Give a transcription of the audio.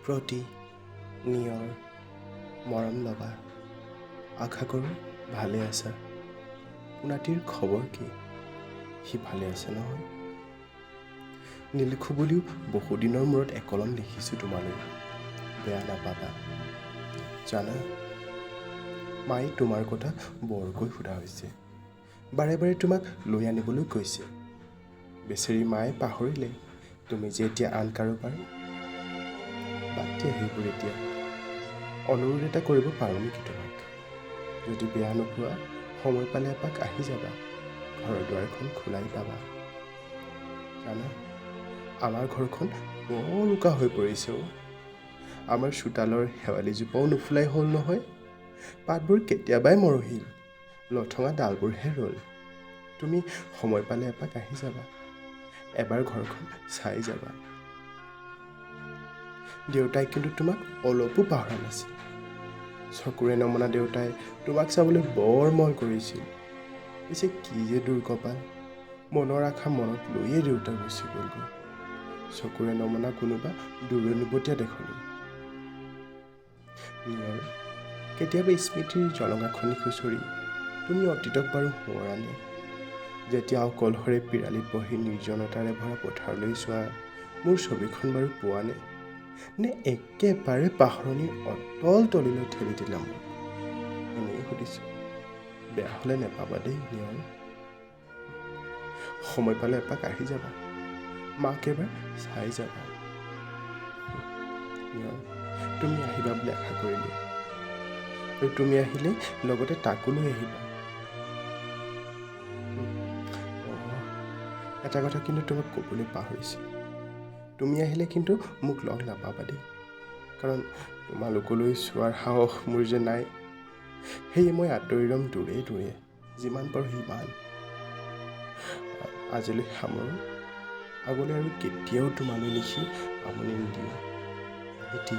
প্ৰতি নিয়ৰ, মৰম ল'বা। আশা কৰোঁ ভালে আছা। পোনাটিৰ খবৰ কি? সি ভালে আছে নহয়? নিলিখোঁ বুলিও বহুদিনৰ মূৰত একলম লিখিছোঁ তোমালৈ, বেয়া নাপাবা। জানা, মায়ে তোমাৰ কথা বৰকৈ সোধা হৈছে। বাৰে বাৰে তোমাক লৈ আনিবলৈ কৈছে। বেচেৰী মায়ে পাহৰিলে তুমি যে এতিয়া আন কাৰোবাৰ। বাদ দিয়া সেইবোৰ এতিয়া। অনুৰোধ এটা কৰিব পাৰোঁ নেকি তোমাক? যদি বেয়া নোপোৱা, সময় পালে এপাক আহি যাবা। ঘৰৰ দুৱাৰখন খোলাই পাবা। জানা, আমাৰ ঘৰখন বৰ উকা হৈ পৰিছে অ'। আমাৰ চোতালৰ শেৱালিজোপাও নুফুলাই হ'ল নহয়। পাতবোৰ কেতিয়াবাই মৰহিল, লঠঙা ডালবোৰহে ৰ'ল। তুমি সময় পালে এপাক আহি যাবা, এবাৰ ঘৰখন চাই যাবা। দেউতাই কিন্তু তোমাক অলপো পাহৰা নাছিল। চকুৰে নমনা দেউতাই তোমাক চাবলৈ বৰ মন কৰিছিল। পিছে কি যে দুৰ্কপাল, মনৰ আশা মনত লৈয়ে দেউতা গুচি গ'লগৈ চকুৰে নমনা কোনোবা দূৰণিবতীয়া দেশলৈ। নিয়ৰ, কেতিয়াবা স্মৃতিৰ জলঙাখনি খুচৰি তুমি অতীতক বাৰু সোঁৱৰানে? যেতিয়া অকলশৰে পিৰালিত বহি নিৰ্জনতাৰে ভৰা পথাৰলৈ চোৱা, মোৰ ছবিখন বাৰু পোৱানে? নে একেবাৰে পাহৰণিৰ অতল তলিলৈ ঠেলি দিলা মোক? এনেই সুধিছোঁ, বেয়া হ'লে নেপাবা দেই নিয়ৰ। সময় পালে এপাক আহি যাবা, মাক এবাৰ চাই যাবা। নিয়ৰ, তুমি আহিবা বুলি আশা কৰিলোঁ। আৰু তুমি আহিলে লগতে তাকো লৈ আহিবা। অ', এটা কথা কিন্তু তোমাক ক'বলৈ পাহৰিছিলোঁ। তুমি আহিলে কিন্তু মোক লগ নাপাবা দেই, কাৰণ তোমালোকলৈ চোৱাৰ সাহস মোৰ যে নাই। সেয়ে মই আঁতৰি ৰ'ম দূৰে দূৰে, যিমান পাৰোঁ সিমান। আজিলৈ সামৰোঁ। আগলৈ আৰু কেতিয়াও তোমালৈ লিখি আমনি নিদিওঁ। এটি